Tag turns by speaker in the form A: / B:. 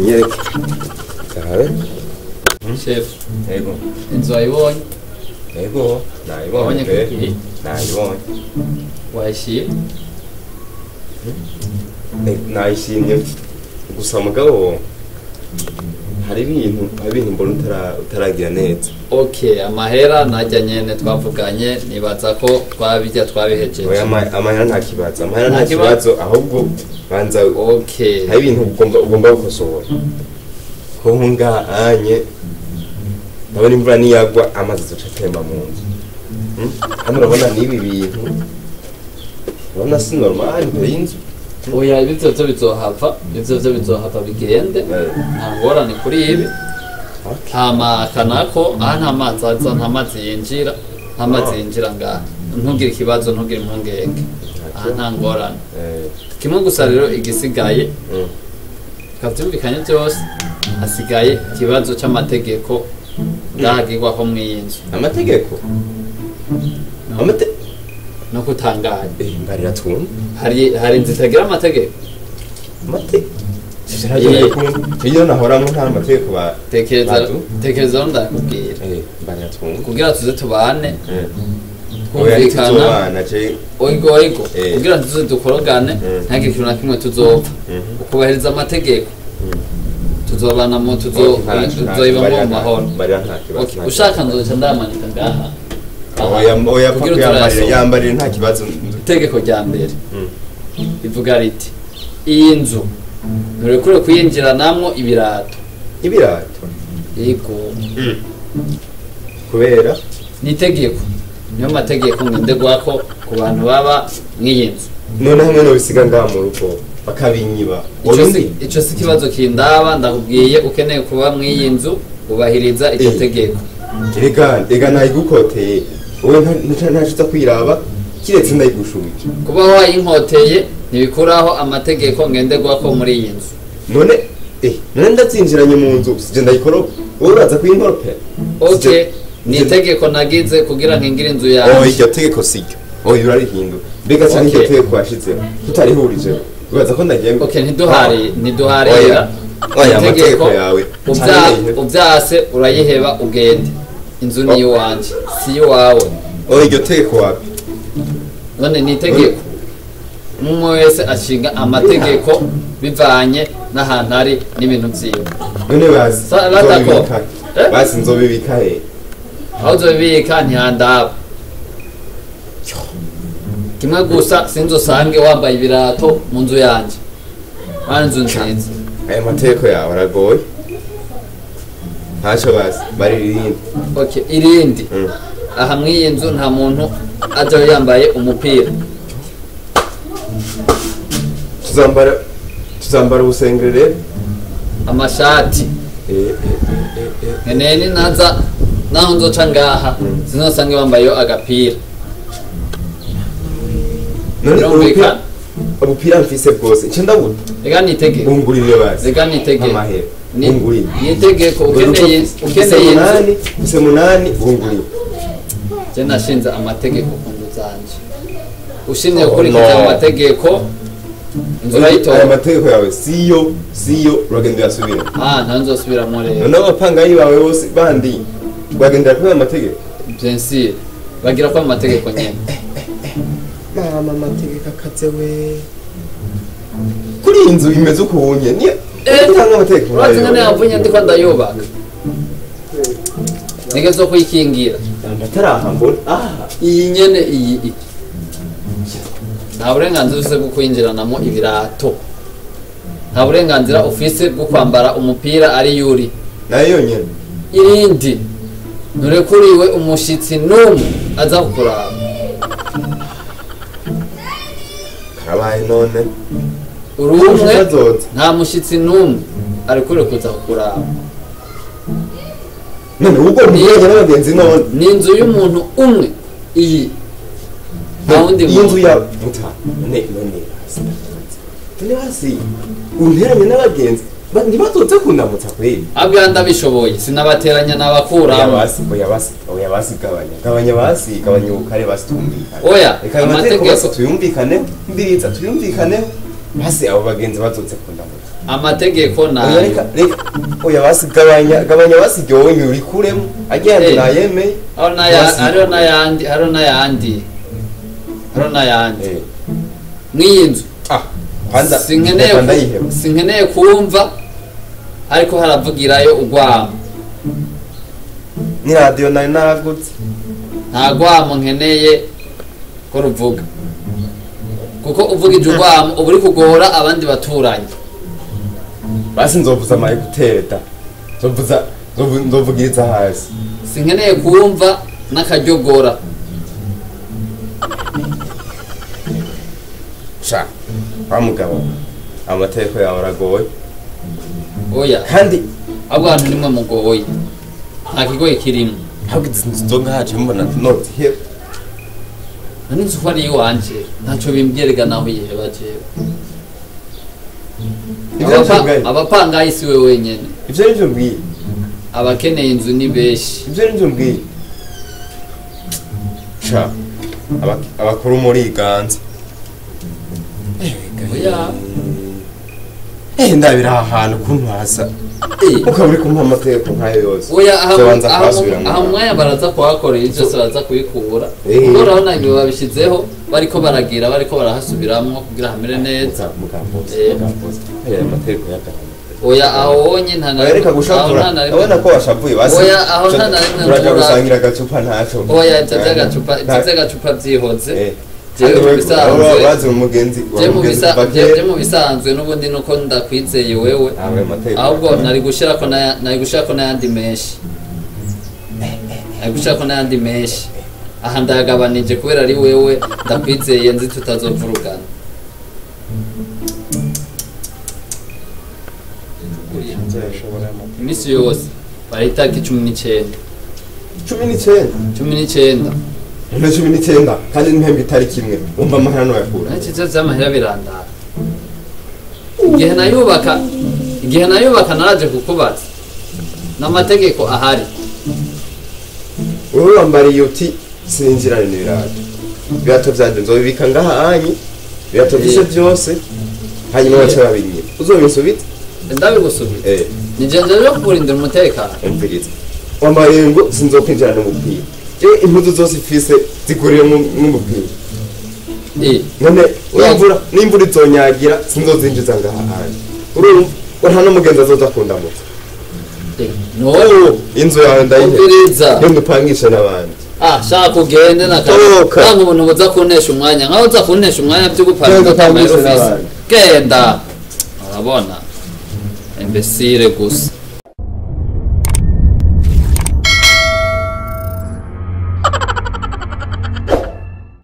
A: Nyereke. Sabe?
B: Chef.
A: Yego.
B: Inzu wayibonye?
A: Yego, nayibonye pe. Nayibonye.
B: Wayishimye?
A: Nayishimye. Gusa mugabo hari ibintu mbona utaragira neza.
B: Okay, amahera najya nyene twavuganye nibaza ko twabijya twabihejeje.
A: Oya, amahera nta kibazo. Amahera nta kibazo ahubwo banza
B: okay.
A: Hari ibintu ugomba gukosora. Ko nkunga anye ndabona imvura niyagwa amazi azoca atemba mu nzu. Hano urabona n'ibi bintu. Urabona si normal imbere y'inzu.
B: Oya, ibyo byo bizohava, ibyo byo bizohava bigende. Nta ngorane kuri ibi. Hama kanako aha nta mazi aza, nta mazi yinjira, nta mazi yinjira ngaha. Ntugire ikibazo, ntugire impungenge. Aha nta ngorane. Kimwe gusa rero igisigaye kavyumvikanye byose, hasigaye ikibazo c'amategeko ndahagirwaho mw'iyi nzu.
A: Amategeko?
B: No kutangaye.
A: Mbarira twumve.
B: Hari inzu itagira amategeko?
A: Amategeko? Iyo nahoramwo nta mategeko ba
B: tekereza ndakubwira.
A: Mbarira twumve.
B: Kugira tuze tubane. Twumvikana. Oigo oigo. Kugira tuze dukorogane ntagire ikintu na kimwe tuzopfa. Ukubahiriza amategeko. Tuzobana mu tuzoiba mu mahoro. Ushaka nzoca ndamanika ngaha.
A: Oya oya yambarira nta kibazo.
B: Itegeko rya mbere ivuga riti iyi nzu nturekure kuyinjiranamwo ibirato.
A: Ibirato?
B: Yego.
A: Kubera
B: ni itegeko, niyo mategeko ngenderwako ku bantu baba mw'iyi nzu.
A: None hamwe no bisiga ngaha mu rugo bakabinyiba.
B: Ico si ikibazo kindaba, ndakubwiye ukeneye kuba mw'iyi nzu ubahiriza iryo tegeko.
A: Ega nayigukoteye wowe ntacuza kwiraba kiretse ndayigushubije.
B: Kuba wayinkoteye ntibikuraho amategeko ngenderwako muri iyi nzu.
A: None none ndatsinjiranye mu nzu sije ndayikoropa, wowe uraza kuyinkoropera.
B: Okay, ni itegeko nagize kugira nkingire inzu yawe.
A: Oh, iryo tegeko siryo. Oya, urarihindura. Mbega cyane iryo tegeko washizeho tutarihurijeho uraza ko ndagiye.
B: Okay, ntiduharira.
A: Oya, amategeko yawe
B: uvyase urayiheba ugende. Inzu ni iwanje si iwawe.
A: Oya, iryo tegeko wapi?
B: None ni itegeko umwe wese ashinga amategeko bivanye n'ahantu ari n'ibintu vyiwe.
A: None bazi nzobibika he?
B: Aho uzobibika ntihandaba. Kimwe gusa sinzosange wambaye ibirato mu nzu yanje. Mana inzu nziza.
A: Aya mategeko yawe aragoye. Ntacyo bazi bari irindi.
B: Okay, irindi. Aha mw'iyi nzu nta muntu ajayo yambaye umupira.
A: Tuzambara ubusengere,
B: amashati. Nkeneye ninaza naho nzoca ngaha sinosange wambayeyo agapira.
A: None ubupira mfise bwose nce ndabuta.
B: Reka nitegeko.
A: Bungurire bazi.
B: Reka nitegeko.
A: Amahera. Bungurire.
B: Nitegeko ukeneye
A: inzu. Mfise 8 bungurire.
B: Je nashinze amategeko ku nzu zanje. Ushinzwe gukurikiza amategeko inzu urayitora.
A: Aya mategeko yawe siyo uragenda uyasubira.
B: Nta nzosubiramo rero.
A: None abapangayi bawe bose bandi bagendera kuri aya mategeko?
B: Bien sûr. Bagira ko amategeko nyene.
A: Mama amategeko akaze we. Kuri inzu imeze ukunye ni utanga amategeko.
B: Urazi ngane yavunye ndiko ndayubaka. Nigeze kuyikingira.
A: Ndataraha mbona.
B: Iyi nyene iyi. Nta burenganzira ufise bwo kwinjiranamo ibirato. Nta burenganzira ufise bwo kwambara umupira ari yuri.
A: Nayo yonyene.
B: Irindi nturekuriwe umushitsi n'umwe aza kukuraba.
A: Karabaye none.
B: Urumwe nta mushitsi n'umwe arekuriwe kuza kukuraba.
A: None ubwo mugenge n'abagenzi none.
B: Ni inzu y'umuntu umwe iyi. Nta wundi
A: Iyi nzu ya muta. None none hasi. Unteranye n'abagenzi ntibazoze kundamutsa kweli.
B: Abwa ndabishoboye sinabateranya n'abakuramo.
A: Oya basi gabanya basi gabanya ubukare basi tumvikane.
B: Oya,
A: amategeko tuyumvikane, mbiriza tuyumvikane. Basi abo bagenzi bazoze kundamutsa.
B: Amategeko
A: Oya,
B: nayo.
A: reka reka, oya basi gabanya gabanya, basi iryo urikuremo agenda. Nayemeye.
B: Hariho n'aya-
A: Basi.
B: hariho n'ayandi, hariho n'ayandi, hariho n'ayandi. Mw'iyi nzu
A: Ah, kwanza
B: sinkeneye
A: reka ndayiheba.
B: Sinkeneye kumva ariko haravugirayo urwamo.
A: Ni radiyo nari naragutse.
B: Nta rwamo nkeneye ko ruvuga, kuko uvugije urwamo uba uri kugora abandi baturanyi.
A: Basi nzovuza ama écouteurs da, nzovuza, nzovugiriza hasi.
B: Sinkeneye kumva n'akaryogora.
A: Sha wa mugabo, amategeko yawe aragoye.
B: Oya.
A: Kandi
B: ahubwo abantu nimwe mugoye, nta kigoye kirimo.
A: Ahubwo izi nzu zo ngahaje mbona noziheba.
B: None inzu ko ari iwanje, ntacyo bimbwirega naho uyiheba jewe.
A: Ivyo nivyo mbwiye.
B: Abapangayi si we wenyene.
A: Ivyo nivyo mbwiye.
B: Abakeneye inzu ni benshi.
A: Ivyo nivyo mbwiye. Sha abakuru muri iganza.
B: Oya.
A: Ndabira aha hantu ukuntu hasa. Ukaba uri kumpa amategeko nkayo yose.
B: Oya, aha
A: Zobanza
B: aha
A: kuhasubiramwo.
B: aha mwanya baraza kuhakorera ivyo byose, baraza kubikura. Kuko urabona ibi babishyizeho, bariko baragira, bariko barahasubiramwo kugira hamere neza.
A: Mugambozi, mugambozi, aya amategeko y'agahantu.
B: Oya, aho wonye nta na
A: Oya, reka
B: aho
A: gushavura.
B: nta na rimwe.
A: Urabona ko washavuye basi.
B: Oya, aho nta na rimwe
A: Turaja
B: nkura.
A: gusangira agacupa ntaco.
B: Oya, ivyo vy'agacupa, ivyo vy'agacupa vyihoze. Jewe
A: Kandi
B: mu
A: wewe
B: bisanzwe
A: urazi umugenzi
B: je mu
A: umugenzi
B: bisa
A: kuva
B: je
A: kera.
B: Je mu bisanzwe n'ubundi nuko ndakwizeye wewe.
A: Awe amategeko.
B: Ahubwo nari gushirako nari gushirako n'ayandi menshi, nari gushirako n'ayandi menshi. Aha ndayagabanije kubera ari wewe ndakwizeye, nzi tutazovurugana. Iminsi yose bari itariki 19.
A: 19?
B: 19.
A: None 19 kandi n'impembe itariki imwe, wumva amahera noyakura?
B: Nacyo vy'amahera birandara. Igihe nayubaka naraje kukubaza n'amategeko ahari.
A: Wowe wambariye uti sinjirane n'ibirato, ibirato vyanje nzobibika ngaha anyi, ibirato vyise vyose, hanyuma bace babinyiba, uzobinsubiza?
B: Ndabigusubiza? Ni je nje rero kukurindira umutekano.
A: Umviriza, wambariye ngo sinzokwinjirana n'umupira. Jewe impuzu zose ifise ziguriye n'umupira. None n'imvura izonyagira, sinzozinjiza ngaha anyi, urumva ngo nta n'umugenzi azoza kundamutsa.
B: None
A: Oh, inzu yawe ndayiheba.
B: Umviriza.
A: Genda upangishe n'abandi.
B: Ah, shaka ugende na
A: Toka.
B: nanga umuntu uza kuntesha umwanya, nkaho uza kuntesha umwanya byo gupanga
A: Genda upangishe
B: office.
A: n'abandi.
B: Genda, urabona imbesire gusa.